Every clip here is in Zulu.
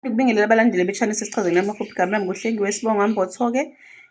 Ngibingelele abalandeli be-channel sesichazela amaphupho. Igama lami nguHlengiwe Sibonga Mbotho-ke.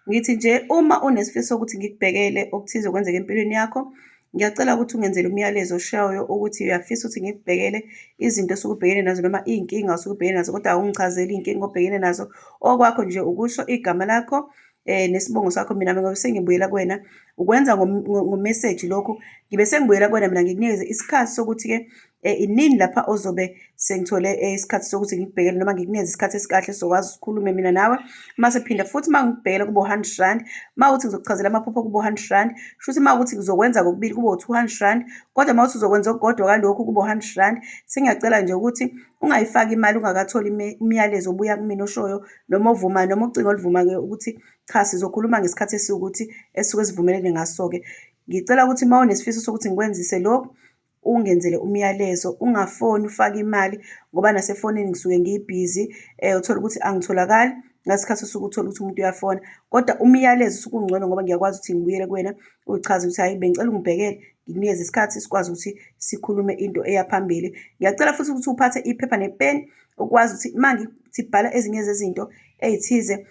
Ngithi nje uma unesifiso sokuthi ngikubhekele okuthize okwenzeka empilweni yakho, ngiyacela ukuthi ungenzele umyalezo oshoyo ukuthi uyafisa ukuthi ngikubhekele izinto osuke ubhekene nazo noma iy'nkinga osuke ubhekene nazo, kodwa awungichazeli iy'nkinga obhekene nazo. Okwakho nje ukusho igama lakho nesibongo sakho, mina ngobe sengibuyela kuwena. Ukwenza ngomeseji lokhu, ngibe sengibuyela kuwena mina ngikunikeze isikhathi sokuthi-ke inini lapha ozobe sengithole isikhathi sokuthi ngikubhekele noma ngikunikeze isikhathi esikahle sizokwazi sikhulume mina nawe. Mase phinda futhi uma ngikubhekela kube u-hundred rand, uma kuwukuthi ngizokuchazela amaphupho kube u-hundred rand, shuthi uma kuwukuthi ngizokwenza kokubili kube u-200 rand, kodwa uma kuwukuthi uzokwenza okukodwa kalokhu kube u-hundred rand. Sengiyacela nje ukuthi ungayifaki imali ungakatholi umyalezo obuya kumina oshoyo noma ovumayo noma ucingo oluvumayo ukuthi cha, sizokhuluma ngesikhathi esiwukuthi esisuke sivumelene ngaso-ke. Ngicela ukuthi uma unesifiso sokuthi ngikwenzise lokhu, ungenzele umyalezo, ungafoni ufake imali ngoba nasefonini ngisuke ngibhizi, uthole ukuthi angitholakali ngalesi khathi osuke uthole ukuthi umuntu uyafona. Kodwa umyalezo usuke ungcono ngoba ngiyakwazi ukuthi ngibuyele kuwena uyichaze ukuthi hhayi, bengicela ungibhekele, ngikunikeze isikhathi sikwazi ukuthi sikhulume into eya phambili. Ngiyacela futhi ukuthi uphathe iphepha nepeni ukwazi ukuthi uma ngithi bhala ezinye zezinto ey'thize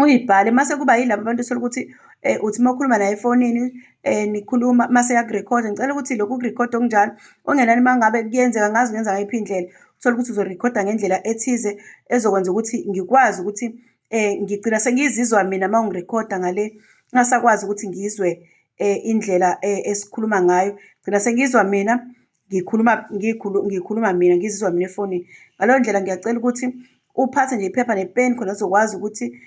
uyibhale. Mase kuba yilaba abantu uthole ukuthi uthi uma ukhuluma naye efonini nikhuluma mase eyakurekhoda, ngicela ukuthi lokhu kurekhoda okunjalo okungenani uma ngabe kuyenzeka, angazi ungenza ngayiphi indlela, uthole ukuthi uzorekhoda ngendlela ethize ezokwenza ukuthi ngikwazi ukuthi ngigcina sengizizwa mina uma ungirekhoda ngale, ngingasakwazi ukuthi ngizwe indlela esikhuluma ngayo, ngigcina sengizwa mina ngikhuluma ngikhuluma mina ngizizwa mina efonini. Ngaleyo ndlela ngiyacela ukuthi uphathe nje iphepha nepeni khona uzokwazi ukuthi.